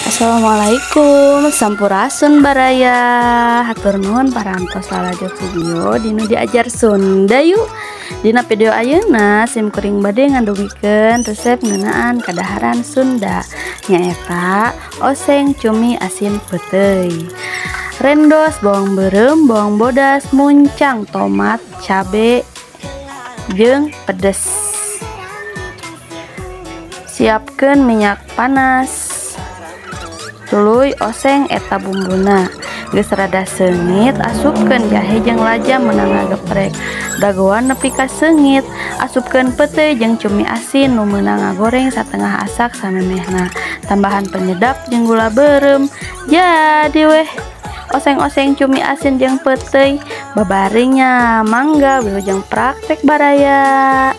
Assalamualaikum, sampurasun baraya. Hatur nuhun parantos lalajo video dinu Diajar Sunda yuk. Dina video ayeuna sim kuring bade ngadugikeun resep ngeunaan kadaharan Sunda, nyaeta oseng cumi asin peuteuy. Rendos bawang beureum, bawang bodas, muncang, tomat, cabe jeung pedes. Siapkeun minyak panas. Tuluy oseng eta bumbuna. Geus rada seungit, asupkeun jahe jeung laja meunang ngageprek. Dagoan nepi ka seungit, asupkeun peuteuy jeung cumi asin nu meunang ngagoreng satengah asak samemehna. Tambahan penyedap jeung gula beureum. Jadi weh oseng-oseng cumi asin jeung peuteuy babaringnya. Mangga wilujeng praktek baraya.